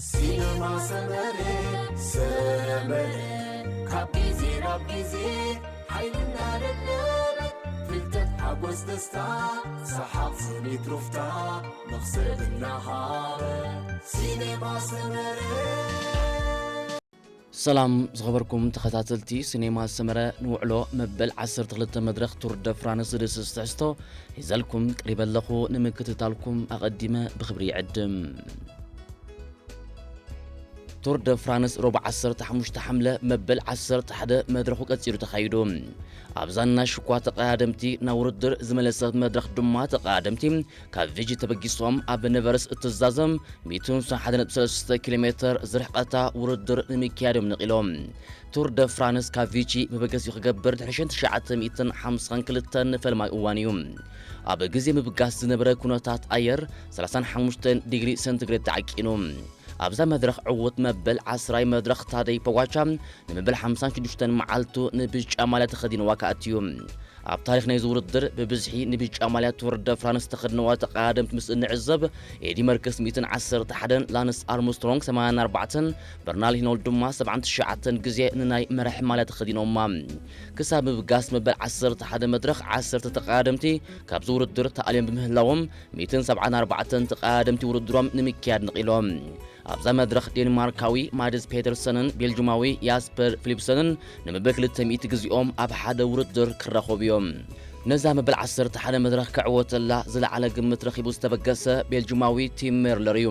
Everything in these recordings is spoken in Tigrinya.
ሲነማ ሰመረ፣ ሰመረ፣ ካብ ግዜ ናብ ግዜ ሓይልና ለበበ፣ ፍልጠት፣ ሓጎስ፣ ደስታ፣ ሰሓቕ፣ ስኒት፣ ሩፍታ፣ መኽሰብ እናሃበ። ሲነማ ሰመረ። ሰላም ዝኸበርኩም ተኸታተልቲ ሲኔማ ሰመረ፣ ንውዕሎ መበል ዓሰርተ ክልተ መድረኽ ቱር ደ ፍራንስ ዝድስስ ትሕዝቶ ሒዘልኩም ቀሪበ ኣለኹ። ንምክትታልኩም ኣቐዲመ ብኽብሪ ይዕድም። ቱር ደ ፍራንስ ረቡዕ ዓሰርተ ሓሙሽተ ሓምለ መበል ዓሰርተ ሓደ መድረኹ ቀጺሉ ተኻይዱ። ኣብዛ ናሽ እኳ ተቐዳደምቲ ናብ ውድድር ዝመለሰት መድረኽ ድማ ተቐዳደምቲ ካብ ቪጂ ተበጊሶም ኣብ ነቨርስ እትዛዘም ሚእትን ሓሙሽተ ነጥቢ ሰለስተ ኪሎ ሜትር ዝርሕቐታ ውድድር ንምክያድ እዮም ነቒሎም። ቱር ደ ፍራንስ ካብ ቪጂ መበገሲኡ ክገብር ድሕሪ ሽሕን ትሽዓተ ሚእትን ሓምሳን ክልተን ንፈለማይ እዋን እዩ። ኣብ ግዜ ምብጋስ ዝነበረ ኩነታት ኣየር ሰላሳን ሓሙሽተን ዲግሪ ሴንቲግሬድ ተዓቂኑ። ኣብዛ መድረኽ ዕዉት መበል ዓስራይ መድረኽ ታደይ ፖጋቻ ንመበል ሓምሳን ሽዱሽተን መዓልቱ ንብጫ ማልያ ተኸዲንዋ ክኣትዩ። ኣብ ታሪኽ ናይዚ ውድድር ብብዝሒ ንብጫ ማልያ ቱር ደ ፍራንስ ተኸድነዋ ተቐዳደምቲ ምስ እንዕዘብ፣ ኤዲ መርክስ ሚእትን ዓሰርተ ሓደን፣ ላንስ ኣርምስትሮንግ ሰማንያን ኣርባዕተን፣ በርናል ሂኖልድ ድማ ሰብዓን ትሽዓተን ግዜ ንናይ መራሒ ማልያ ተኸዲኖማ። ክሳብ ምብጋስ መበል ዓሰርተ ሓደ መድረኽ ዓሰርተ ተቐዳደምቲ ካብዚ ውድድር ተኣልዮም ብምህላዎም፣ ሚእትን ሰብዓን ኣርባዕተን ተቐዳደምቲ ውድድሮም ንምክያድ ነቒሎም። ኣብዛ መድረኽ ዴንማርካዊ ማድስ ፔተርሰንን ቤልጅማዊ ያስፐር ፊሊፕሰንን ንመበል ክልተ ሚእቲ ግዜኦም ኣብ ሓደ ውድድር ክራኸቡ እዮም። ነዛ መበል ዓሰርተ ሓደ መድረኽ ክዕወተላ ዝለዓለ ግምት ረኺቡ ዝተበገሰ ቤልጅማዊ ቲም ሜርለር እዩ።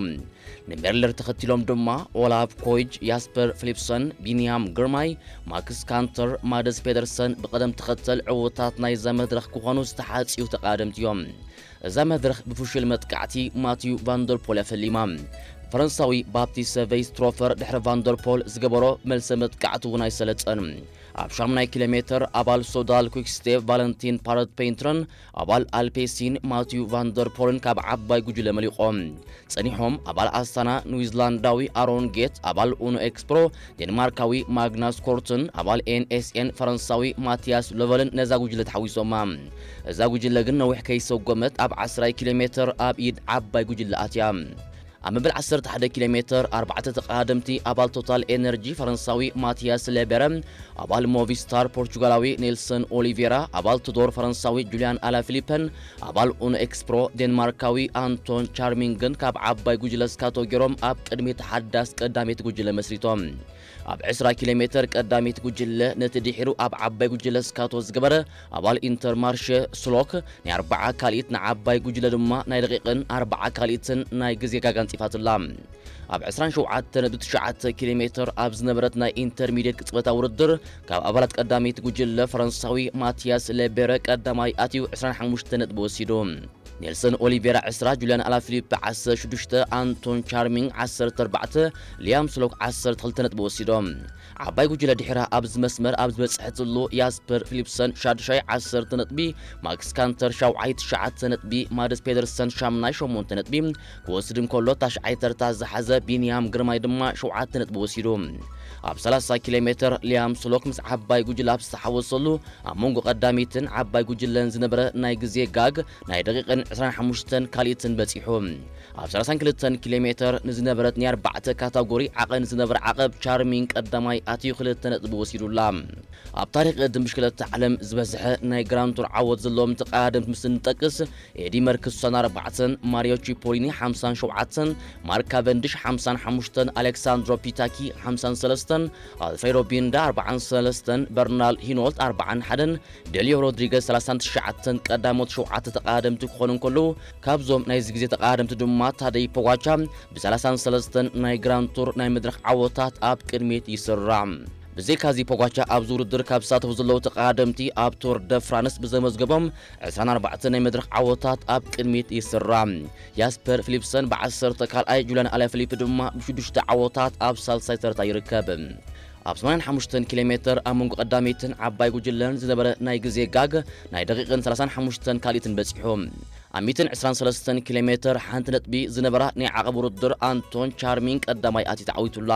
ንሜርለር ተኸቲሎም ድማ ኦላፍ ኮይጅ፣ ያስፐር ፊሊፕሰን፣ ቢንያም ግርማይ፣ ማክስ ካንተር፣ ማድስ ፔተርሰን ብቐደም ተኸተል ዕዉታት ናይዛ መድረኽ ክኾኑ ዝተሓጽዩ ተቐዳደምቲ እዮም። እዛ መድረኽ ብፍሹል መጥቃዕቲ ማቲዩ ቫንደርፖል እያ ፈሊማ። ፈረንሳዊ ባፕቲስተ ቬይስትሮፈር ድሕሪ ቫንደርፖል ዝገበሮ መልሰ መጥቃዕቲ እውን ኣይሰለጠን። ኣብ ሻምናይ ኪሎ ሜትር ኣባል ሶዳል ኩክስቴፕ ቫለንቲን ፓረት ፔንትረን ኣባል ኣልፔሲን ማቲዩ ቫንደርፖልን ካብ ዓባይ ጉጅለ መሊቖም። ጸኒሖም ኣባል ኣስታና ኒውዚላንዳዊ ኣሮን ጌት፣ ኣባል ኡኖ ኤክስፕሮ ዴንማርካዊ ማግናስ ኮርትን ኣባል ኤንኤስኤን ፈረንሳዊ ማቲያስ ሎቨልን ነዛ ጉጅለ ተሓዊሶማ። እዛ ጉጅለ ግን ነዊሕ ከይሰጎመት ኣብ ዓስራይ ኪሎ ሜትር ኣብ ኢድ ዓባይ ጉጅለ ኣትያ። ኣብ መበል ዓሰርተ ሓደ ኪሎ ሜትር ኣርባዕተ ተቐዳደምቲ ኣባል ቶታል ኤነርጂ ፈረንሳዊ ማቲያስ ሌቤረ፣ ኣባል ሞቪስታር ፖርቹጋላዊ ኔልሰን ኦሊቬራ፣ ኣባል ቱዶር ፈረንሳዊ ጁልያን ኣላፊሊፐን ኣባል ኡኖ ኤክስፕሮ ዴንማርካዊ ኣንቶን ቻርሚንግን ካብ ዓባይ ጉጅለ ስካቶ ገይሮም ኣብ ቅድሚት ሓዳስ ቀዳመይቲ ጉጅለ መስሪቶም። ኣብ ዕስራ ኪሎ ሜትር ቀዳመይቲ ጉጅለ ነቲ ድሒሩ ኣብ ዓባይ ጉጅለ ስካቶ ዝገበረ ኣባል ኢንተርማርሸ ስሎክ ናይ ኣርብዓ ካልኢት ንዓባይ ጉጅለ ድማ ናይ ደቂቕን ኣርብዓ ካልኢትን ናይ ግዜ ጋጋ ኣንጺፋትላ። ኣብ ዕስራን ሸውዓተን ነጥቢ ትሽዓተ ኪሎ ሜትር ኣብ ዝነበረት ናይ ኢንተርሚድየት ቅጽበታዊ ውድድር ካብ ኣባላት ቀዳመይቲ ጉጅለ ፈረንሳዊ ማቲያስ ሌቤረ ቀዳማይ ኣትዩ ዕስራን ሓሙሽተ ነጥቢ ወሲዱ። ኔልሰን ኦሊቬራ ዕስራ፣ ጁልያን ኣላፊሊፕ ዓሰርተ ሽዱሽተ፣ ኣንቶን ቻርሚንግ ዓሰርተ ኣርባዕተ፣ ሊያም ስሎክ ዓሰርተ ክልተ ነጥቢ ወሲዶም። ዓባይ ጉጅለ ድሒራ ኣብዚ መስመር ኣብ ዝበጽሐትሉ ያስፐር ፊሊፕሰን ሻድሻይ ዓሰርተ ነጥቢ፣ ማክስ ካንተር ሻውዓይ ትሽዓተ ነጥቢ፣ ማድስ ፔደርሰን ሻምናይ ሸሞንተ ነጥቢ ክወስድ እንከሎ ታሽዓይ ተርታ ዝሓዘ ቢንያም ግርማይ ድማ ሸውዓተ ነጥቢ ወሲዱ። ኣብ ሰላሳ ኪሎ ሜትር ሊያም ስሎክ ምስ ዓባይ ጉጅለ ኣብ ዝተሓወሰሉ ኣብ መንጎ ቀዳሚትን ዓባይ ጉጅለን ዝነበረ ናይ ግዜ ጋግ ናይ ደቂቕን ዕስራን ሓሙሽተን ካልኢትን በጺሑ። ኣብ ሰላሳን ክልተን ኪሎ ሜትር ንዝነበረት ናይ ኣርባዕተ ካታጎሪ ዓቐን ዝነበረ ዓቐብ ቻርሚን ቀዳማይ ኣትዩ ክልተ ነጥቢ ወሲዱላ። ኣብ ታሪኽ ቅድድም ብሽክለታ ዓለም ዝበዝሐ ናይ ግራንድ ቱር ዓወት ዘለዎም ተቐዳደምቲ ምስ እንጠቅስ፣ ኤዲ መርክስ ስሳን ኣርባዕተን፣ ማሪዮ ቺፖሊኒ ሓምሳን ሸውዓተን፣ ማርክ ካቨንዲሽ ሓምሳን ሓሙሽተን፣ ኣሌክሳንድሮ ፒታኪ ሓምሳን ሰለስተን፣ ኣልፍሬዶ ቢንዳ ኣርባዓን ሰለስተን፣ በርናል ሂኖልት ኣርባዓን ሓደን፣ ደልዮ ሮድሪገዝ ሰላሳን ትሽዓተን ቀዳሞት ሸውዓተ ተቐዳደምቲ ክኾኑ እንከለዉ፣ ካብዞም ናይዚ ግዜ ተቐዳደምቲ ድማ ታደይ ፖጋቻ ብሰላሳን ሰለስተን ናይ ግራንድ ቱር ናይ መድረኽ ዓወታት ኣብ ቅድሚት ይስራዕ። ብዘይካዚ ፖጋቻ ኣብዚ ውድድር ካብ ዝሳተፉ ዘለዉ ተቐዳደምቲ ኣብ ቱር ደ ፍራንስ ብዘመዝገቦም ዕስራን ኣርባዕተን ናይ መድረኽ ዓወታት ኣብ ቅድሚት ይስራዕ። ያስፐር ፊሊፕሰን ብዓሰርተ ካልኣይ፣ ጁልያን ኣላፊሊፕ ድማ ብሽዱሽተ ዓወታት ኣብ ሳልሳይ ተርታ ይርከብ። ኣብ ሰማንያን ሓሙሽተን ኪሎ ሜትር ኣብ መንጎ ቀዳመይትን ዓባይ ጉጅለን ዝነበረ ናይ ግዜ ጋግ ናይ ደቂቕን ሰላሳን ሓሙሽተን ካልኢትን በጺሑ። ኣብ ሚእትን ዕስራን ሰለስተን ኪሎ ሜትር ሓንቲ ነጥቢ ዝነበራ ናይ ዓቐብ ውድድር ኣንቶን ቻርሚንግ ቀዳማይ ኣትዩ ተዓዊቱላ።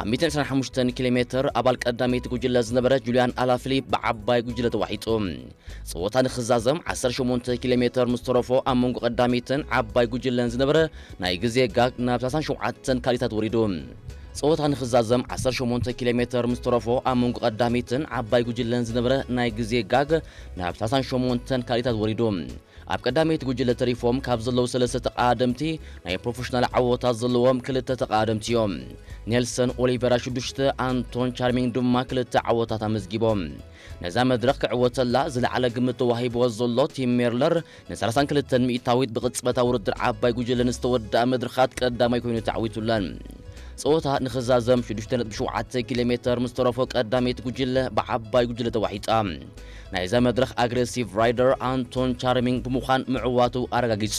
ኣብ ሚእትን ዕስራን ሓሙሽተን ኪሎ ሜትር ኣባል ቀዳመይቲ ጉጅለ ዝነበረ ጁልያን ኣላፍሊፕ ብዓባይ ጉጅለ ተዋሒጡ። ጸወታ ንኽዛዘም ዓሰርተ ሸሞንተ ኪሎ ሜትር ምስ ተረፎ ኣብ መንጎ ቀዳመይትን ዓባይ ጉጅለን ዝነበረ ናይ ግዜ ጋግ ናብ ሰላሳን ሸውዓተን ካልኢታት ወሪዱ። ጸወታ ንኽዛዘም ዓሰርተ ሸሞንተ ኪሎ ሜትር ምስ ተረፎ ኣብ መንጎ ቀዳመይትን ዓባይ ጉጅለን ዝነበረ ናይ ግዜ ጋግ ናብ ሰላሳን ሸሞንተን ካልኢታት ወሪዱ። ኣብ ቀዳመይቲ ጉጅለ ተሪፎም ካብ ዘለዉ ሰለስተ ተቐዳደምቲ ናይ ፕሮፌሽናል ዓወታት ዘለዎም ክልተ ተቐዳደምቲ እዮም። ኔልሰን ኦሊቬራ ሽዱሽተ፣ ኣንቶን ቻርሚንግ ድማ ክልተ ዓወታት ኣመዝጊቦም። ነዛ መድረኽ ክዕወተላ ዝለዓለ ግምት ተዋሂብዎ ዘሎ ቲም ሜርለር ንሰላሳን ክልተን ሚእታዊት ብቕጽበታዊ ውድድር ዓባይ ጉጅለ ንዝተወድኣ መድረኻት ቀዳማይ ኮይኑ ተዓዊቱለን። ጸወታ ንኽዛዘም ሽዱሽተ ነጥቢ ሸውዓተ ኪሎ ሜትር ምስ ተረፎ ቀዳመይቲ ጉጅለ ብዓባይ ጉጅለ ተዋሒጣ። ናይዛ መድረኽ ኣግሬሲቭ ራይደር ኣንቶን ቻርሚንግ ብምዃን ምዕዋቱ ኣረጋጊጹ።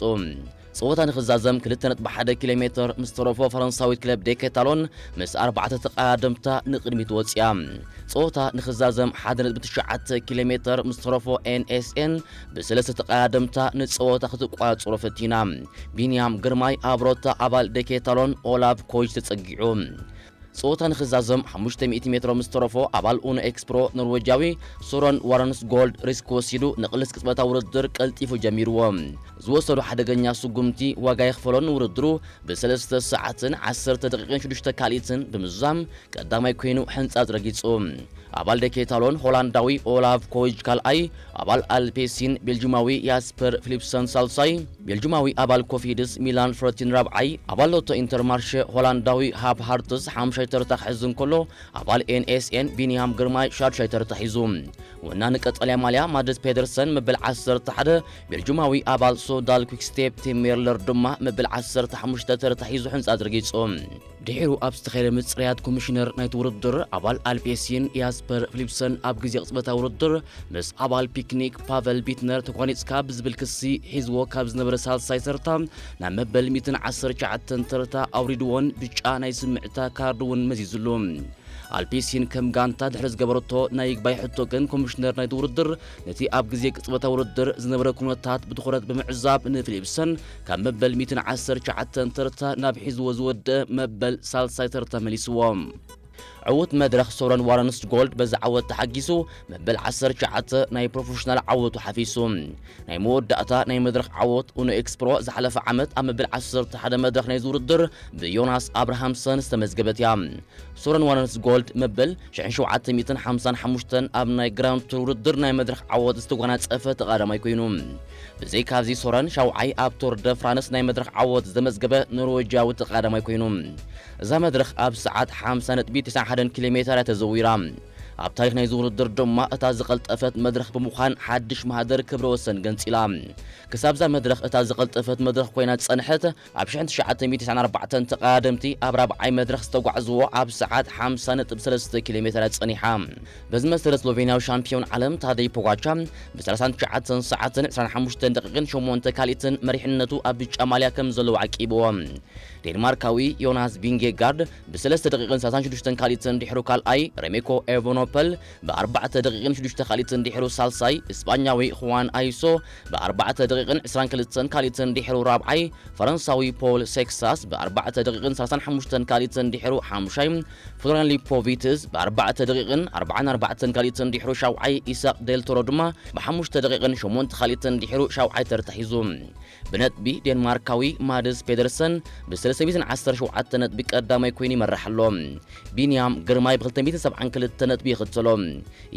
ጸወታ ንኽዛዘም ክልተ ነጥቢ ሓደ ኪሎ ሜትር ምስ ተረፎ ፈረንሳዊት ክለብ ዴኬታሎን ምስ ኣርባዕተ ተቐዳደምታ ንቕድሚት ወጽያ። ጸወታ ንኽዛዘም ሓደ ነጥቢ ትሽዓተ ኪሎ ሜትር ምስ ተረፎ ኤን ኤስ ኤን ብሰለስተ ተቐዳደምታ ንጸወታ ክትቋጽሮ ፈቲና። ቢንያም ግርማይ ኣብ ሮታ ኣባል ዴኬታሎን ኦላቭ ኮይጅ ተጸጊዑ። ጸወታ ንኽዛዘም ሓሙሽተ ሚእቲ ሜትሮ ምስ ተረፎ ኣባል ኡኖ ኤክስፕሮ ኖርዌጃዊ ሶረን ዋረንስ ጎልድ ሪስክ ወሲዱ ንቕልስ ቅጽበታዊ ውድድር ቀልጢፉ ጀሚርዎ። ዝወሰዶ ሓደገኛ ስጉምቲ ዋጋ የኽፈሎን ውድድሩ ብሰለስተ ሰዓትን ዓሰርተ ደቂቕን ሽዱሽተ ካልኢትን ብምዝዛም ቀዳማይ ኮይኑ ሕንጻጽ ረጊጹ። ኣባል ደኬታሎን ሆላንዳዊ ኦላቭ ኮይጅ ካልኣይ፣ ኣባል ኣልፔሲን ቤልጂማዊ ያስፐር ፊሊፕሰን ሳልሳይ፣ ቤልጂማዊ ኣባል ኮፊድስ ሚላን ፍረቲን ራብዓይ፣ ኣባል ሎቶ ኢንተርማርሸ ሆላንዳዊ ሃብ ሃርትስ ሓምሻይ ተርታ ክሕዝ እንከሎ፣ ኣባል ኤን ኤስ ኤን ቢንያም ግርማይ ሻድሻይ ተርታ ሒዙ። ወናኒ ቀጠልያ ማልያ ማድስ ፔደርሰን መበል ዓሰርተ ሓደ፣ ቤልጂማዊ ኣባል ሶዳል ኩክስቴፕ ቲም ሜርለር ድማ መበል ዓሰርተ ሓሙሽተ ተርታ ሒዙ ሕንጻጽ ረጊጹ። ድሒሩ ኣብ ዝተኻየደ ምጽራያት ኮሚሽነር ናይቲ ውድድር ኣባል ኣልፔሲን ያስፐር ፊሊፕሰን ኣብ ግዜ ቅጽበታዊ ውድድር ምስ ኣባል ፒክኒክ ፓቨል ቢትነር ተኳኒጽካ ብዝብል ክሲ ሒዝዎ ካብ ዝነበረ ሳልሳይ ተርታ ናብ መበል ሚእትን ዓሰርተ ትሽዓተን ተርታ ኣውሪድዎን ብጫ ናይ ስምዕታ ካርድ እውን መዚዙሉ። ኣልፔሲን ከም ጋንታ ድሕሪ ዝገበረቶ ናይ ይግባይ ሕቶ ግን ኮሚሽነር ናይቲ ውድድር ነቲ ኣብ ግዜ ቅጽበታዊ ውድድር ዝነበረ ኩነታት ብትኹረት ብምዕዛብ ንፊሊፕሰን ካብ መበል ሚእትን ዓሰርተ ትሽዓተን ተርታ ናብ ሒዝዎ ዝወደአ መበል ሳልሳይ ተርታ መሊስዎ። ዕዉት መድረኽ ሶረን ዋረንስ ጎልድ በዚ ዓወት ተሓጊሱ መበል ዓሰርተ ትሽዓተ ናይ ፕሮፌሽናል ዓወቱ ሓፊሱ። ናይ መወዳእታ ናይ መድረኽ ዓወት ኡኖ ኤክስፕሮ ዝሓለፈ ዓመት ኣብ መበል ዓሰርተ ሓደ መድረኽ ናይዚ ውድድር ብዮናስ ኣብርሃምሰን ዝተመዝገበት እያ። ሶረን ዋረንስ ጎልድ መበል ሽሕን ሸውዓተ ሚእትን ሓምሳን ሓሙሽተን ኣብ ናይ ግራንድ ቱር ውድድር ናይ መድረኽ ዓወት ዝተጓናጸፈ ተቐዳማይ ኮይኑ። ብዘይካዚ ሶረን ሻውዓይ ኣብ ቶር ደ ፍራንስ ናይ መድረኽ ዓወት ዘመዝገበ ኖርዌጃዊ ተቐዳማይ ኮይኑ። እዛ መድረኽ ኣብ ሰዓት ሓምሳ ነጥቢ ተስዓ ሓደን ኪሎ ሜተር እያ ተዘዊራ። ኣብ ታሪኽ ናይዚ ውድድር ድማ እታ ዝቐልጠፈት መድረኽ ብምዃን ሓድሽ ማህደር ክብረ ወሰን ገንጺላ። ክሳብ እዛ መድረኽ እታ ዝቐልጠፈት መድረኽ ኮይና ዝጸንሐት ኣብ ሽሕን ትሽዓተ ሚእትን ተስዓን ኣርባዕተን ተቐዳደምቲ ኣብ ራብዓይ መድረኽ ዝተጓዕዝዎ ኣብ ሰዓት ሓምሳ ነጥቢ ሰለስተ ኪሎ ሜተር እያ ጸኒሓ። በዚ መሰረት ስሎቬንያዊ ሻምፒዮን ዓለም ታደይ ፖጋቻ ብ ሰላሳን ትሽዓተን ሰዓትን ዕስራን ሓሙሽተን ደቂቕን ሸሞንተ ካልኢትን መሪሕነቱ ኣብ ብጫ ማልያ ከም ዘለዎ ዓቂብዎ። ዴንማርካዊ ዮናስ ቪንጌጋርድ ብሰለስተ ደቂቕን ሰላሳን ሽዱሽተን ካልኢትን ድሕሩ ካልኣይ፣ ሬሜኮ ኤቨኖፐል ብኣርባዕተ ደቂቕን ሽዱሽተ ካልኢትን ድሕሩ ሳልሳይ፣ እስጳኛዊ ኹዋን ኣይሶ ብኣርባዕተ ደቂቕን ዕስራን ክልተን ካልኢትን ድሕሩ ራብዓይ፣ ፈረንሳዊ ፖል ሴክሳስ ብኣርባዕተ ደቂቕን ሰላሳን ሓሙሽተን ካልኢትን ድሕሩ ሓሙሻይ፣ ፍሎረን ሊፖቪትስ ብኣርባዕተ ደቂቕን ኣርባዓን ኣርባዕተን ካልኢትን ድሕሩ ሻውዓይ፣ ኢሳቅ ዴልቶሮ ድማ ብሓሙሽተ ደቂቕን ሸሞንተ ካልኢትን ድሕሩ ሻውዓይ ተርታ ሒዙ። ብነጥቢ ዴንማርካዊ ማድስ ፔደርሰን ብሰለስተ ሚእትን ዓሰርተ ሸውዓተ ነጥቢ ቀዳማይ ኮይኑ ይመርሕ ኣሎ። ቢንያም ግርማይ ብክልተ ሚእትን ሰብዓን ክልተ ነጥቢ ይኽተሎ።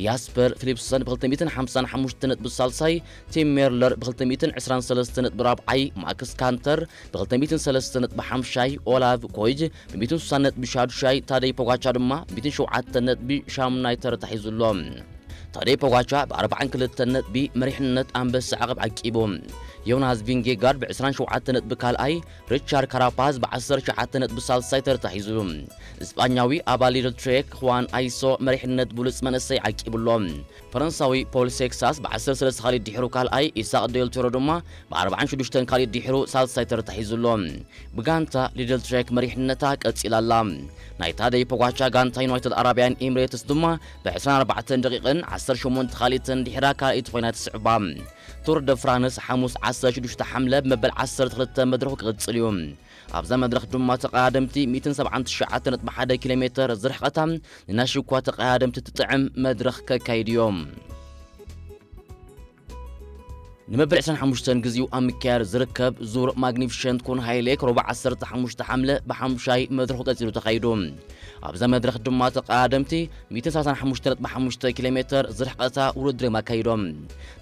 ያስፐር ፊሊፕሰን ብክልተ ሚእትን ሓምሳን ሓሙሽተ ነጥቢ ሳልሳይ፣ ቲም ሜርለር ብክልተ ሚእትን ዕስራን ሰለስተ ነጥቢ ራብዓይ፣ ማክስ ካንተር ብክልተ ሚእትን ሰለስተ ነጥቢ ሓምሻይ፣ ኦላቭ ኮይጅ ብሚእትን ስሳን ነጥቢ ሻዱሻይ፣ ታደይ ፖጋቻ ድማ ብሚእትን ሸውዓተ ነጥቢ ሻምናይ ተርታ ሒዙ ኣሎ። ታደይ ፖጋቻ ብ ኣርባዓን ክልተን ነጥቢ መሪሕነት ኣንበሳ ዓቐብ ዓቂቡ። ዮናስ ቪንጌጋርድ ብ ዕስራን ሸውዓተን ነጥቢ ካልኣይ፣ ሪቻርድ ካራፓዝ ብ ዓሰርተ ትሽዓተ ነጥቢ ሳልሳይ ተርታ ሒዙ። እስጳኛዊ ኣባል ሊድል ትሬክ፣ ኹዋን ኣይሶ፣ መሪሕነት ብሉጽ መንእሰይ ዓቂቡ ኣሎ። ፈረንሳዊ ፖል ሴክሳስ ብ ዓሰርተ ሰለስተ ካልኣይ ድሒሩ ካልኣይ፣ ኢሳቕ ዴል ቶሮ ድማ ብ ኣርባዓን ሽዱሽተን ካልኣይ ድሒሩ ሳልሳይ ተርታ ሒዙ ኣሎ። ብጋንታ ሊድል ትሬክ መሪሕነታ ቀጺላ ኣላ። ናይ ታደይ ፖጋቻ ጋንታ ዩናይትድ ኣረብያን ኤምሬትስ ድማ ብ ዕስራን ኣርባዕተን ደቂቕን ዓሰርተ ሸሞንተ ካልኣይትን ድሒራ ካልኣይቲ ኮይና ትስዕባ። ቱር ደ ፍራንስ ሓሙስ ዓሰርተ ሽዱሽተ ሓምለ ብመበል ዓሰርተ ክልተ መድረኹ ክቕጽል እዩ። ኣብዛ መድረኽ ድማ ተቐዳደምቲ ሚእትን ሰብዓን ትሽዓተ ነጥቢ ሓደ ኪሎ ሜተር ዝርሕቐታ ንናሽኳ ተቐዳደምቲ ትጥዕም መድረኽ ከካይዱ እዮም። ንመበል ዕስራን ሓሙሽተን ግዜኡ ኣብ ምክያድ ዝርከብ ዙር ማግኒፊሸንት ኩን ሃይሌክ ሮባ ዓሰርተ ሓሙሽተ ሓምለ ብሓሙሻይ መድረኹ ቀጺሉ ተኻይዱ። ኣብዛ መድረኽ ድማ ተቐዳደምቲ ሚእትን ሰላሳን ሓሙሽተ ነጥቢ ሓሙሽተ ኪሎ ሜተር ዝርሕቐታ ውድድር እዮም ኣካይዶም።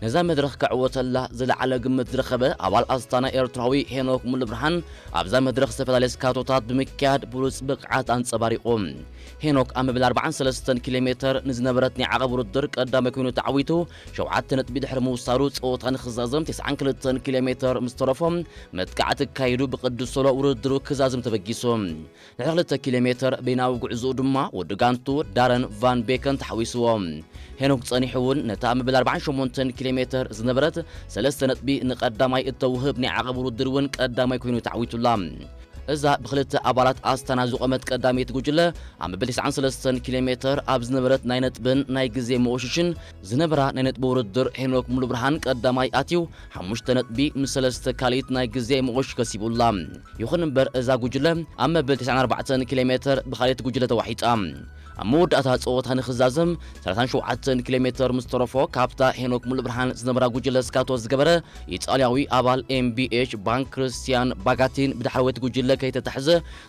ነዛ መድረኽ ክዕወተላ ዝለዓለ ግምት ዝረኸበ ኣባል ኣስታና ኤርትራዊ ሄኖክ ሙሉብርሃን ኣብዛ መድረኽ ዝተፈላለየ ስካቶታት ብምክያድ ብሉጽ ብቕዓት ኣንጸባሪቑ። ሄኖክ ኣብ መበል ኣርባዓን ሰለስተን ኪሎ ሜተር ንዝነበረት ናይ ዓቐብ ውድድር ቀዳማይ ኮይኑ ተዓዊቱ፣ ሸውዓተ ነጥቢ ድሕሪ ምውሳዱ ጸወታ ንኽዛዘም ተስዓን ክልተን ኪሎ ሜተር ምስ ተረፎ መጥቃዕቲ ኣካይዱ ብቅዱስ ሶሎ ውድድሩ ክዛዝም ተበጊሱ። ድሕሪ ክልተ ኪሎ ሜተር በይናዊ ጉዕዞኡ ድማ ወዲ ጋንቱ ዳረን ቫን ቤከን ተሓዊስዎ። ሄኖክ ጸኒሑ እውን ነታ ኣብ መበል ኣርባዓን ሸሞንተን ኪሎ ሜተር ዝነበረት ሰለስተ ነጥቢ ንቀዳማይ እተውህብ ናይ ዓቐብ ውድድር እውን ቀዳማይ ኮይኑ ተዓዊቱላ። እዛ ብክልተ ኣባላት ኣስታና ዝቖመት ቀዳመይቲ ጉጅለ ኣብ መበል ተስዓን ሰለስተን ኪሎ ሜተር ኣብ ዝነበረት ናይ ነጥብን ናይ ግዜ መወሽሽን ዝነበራ ናይ ነጥቢ ውድድር ሄኖክ ሙሉብርሃን ቀዳማይ ኣትዩ ሓሙሽተ ነጥቢ ምስ ሰለስተ ካልኢት ናይ ግዜ መወሽ ከሲቡላ። ይኹን እምበር እዛ ጉጅለ ኣብ መበል ተስዓን ኣርባዕተን ኪሎ ሜተር ብኻልኢት ጉጅለ ተዋሒጣ። ኣብ መወዳእታ ጸወታ ንኽዛዘም ሰላሳን ሸውዓተን ኪሎ ሜተር ምስ ተረፎ ካብታ ሄኖክ ሙሉብርሃን ዝነበራ ጉጅለ ስካቶ ዝገበረ ኢጣልያዊ ኣባል ኤምቢኤች ባንክ ክርስቲያን ባጋቲን ብዳሕረወይቲ ጉጅለ ከይተታሕዘ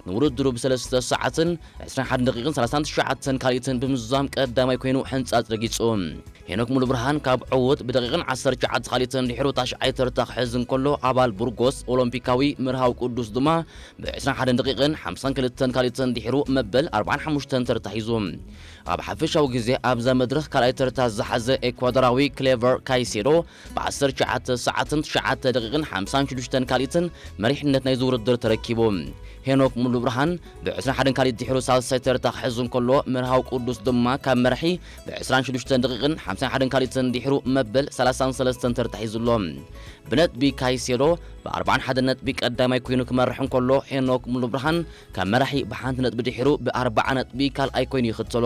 ንውድድሩ ብሰለስተ ሰዓትን ዕስራን ሓደን ደቂቕን ሰላሳን ትሽዓተን ካልኢትን ብምዝዛም ቀዳማይ ኮይኑ ሕንጻጽ ረጊጹ። ሄኖክ ሙሉብርሃን ካብ ዕዉት ብደቂቕን ዓሰርተ ትሽዓተ ካልኢትን ድሕሩ ታሽዓይ ተርታ ክሕዝ እንከሎ ኣባል ቡርጎስ ኦሎምፒካዊ ምርሃው ቅዱስ ድማ ብ ዕስራን ሓደን ደቂቕን ሓምሳን ክልተን ካልኢትን ድሒሩ መበል ኣርባዓን ሓሙሽተን ተርታ ሒዙ። ኣብ ሓፈሻዊ ግዜ ኣብዛ መድረኽ ካልኣይ ተርታ ዝሓዘ ኤኳዶራዊ ክሌቨር ካይሴዶ ብ ዓሰርተ ትሽዓተ ሰዓትን ትሽዓተ ደቂቕን ሓምሳን ሽዱሽተን ካልኢትን መሪሕነት ናይዚ ውድድር ተረኪቡ። ሄኖክ ሙሉ ብርሃን ብ ዕስራን ሓደን ካልኢት ድሒሩ ሳልሳይ ተርታ ክሕዝ እንከሎ፣ መርሃዊ ቅዱስ ድማ ካብ መርሒ ብ ዕስራን ሽዱሽተን ደቂቕን ሓምሳን ሓደን ካልኢትን ድሒሩ መበል ሰላሳን ሰለስተን ተርታ ሒዙ ኣሎ። ብነጥቢ ካይሴዶ ብ ኣርባዓን ሓደን ነጥቢ ቀዳማይ ኮይኑ ክመርሕ እንከሎ፣ ሄኖክ ሙሉብርሃን ካብ መራሒ ብሓንቲ ነጥቢ ድሒሩ ብ ኣርባዓ ነጥቢ ካልኣይ ኮይኑ ይኽተሎ።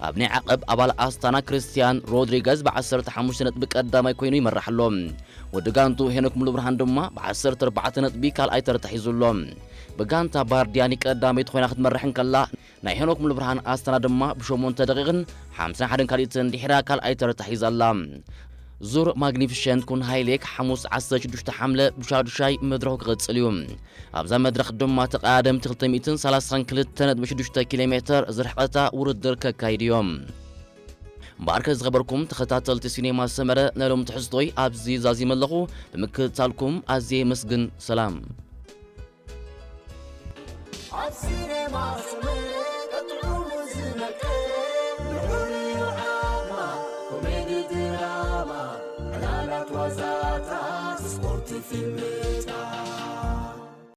ኣብ ናይ ዓቐብ ኣባል ኣስታና ክርስቲያን ሮድሪገዝ ብ ዓሰርተ ሓሙሽተ ነጥቢ ቀዳማይ ኮይኑ ይመርሕ ኣሎ። ወዲ ጋንቱ ሄኖክ ሙሉብርሃን ድማ ብ ዓሰርተ ኣርባዕተ ነጥቢ ካልኣይ ተርታ ሒዙ ኣሎ። ብጋንታ ባርዲያኒ ቀዳመይቲ ኮይና ክትመርሕ እንከላ፣ ናይ ሄኖክ ሙሉብርሃን ኣስታና ድማ ብሸሞንተ ደቂቕን ሓምሳን ሓደን ካልኢትን ድሒራ ካልኣይ ተርታ ሒዛ ኣላ። ዙር ማግኒፊሸንት ኩን ሃይሌክ ሓሙስ ዓሰርተ ሽዱሽተ ሓምለ ብሻዱሻይ መድረኹ ክቕጽል እዩ። ኣብዛ መድረኽ ድማ ተቐዳደምቲ ክልተ ሚእትን ሰላሳን ክልተ ነጥቢ ሽዱሽተ ኪሎ ሜተር ዝርሕቐታ ውድድር ከካይዱ እዮም። እምበኣርከ ዝኸበርኩም ተኸታተልቲ ሲኔማ ሰመረ፣ ናይ ሎሚ ትሕዝቶይ ኣብዚ ዛዚመ ኣለኹ። ብምክትታልኩም ኣዝየ የመስግን። ሰላም። ኣብ ሲኔማ ሰመረ ቀጥዑ ዝመቀ ልዑል ዓማ፣ ኮሜዲ ድራማ፣ ዕላላት ዋዛታት፣ ስፖርት ፊልምታት።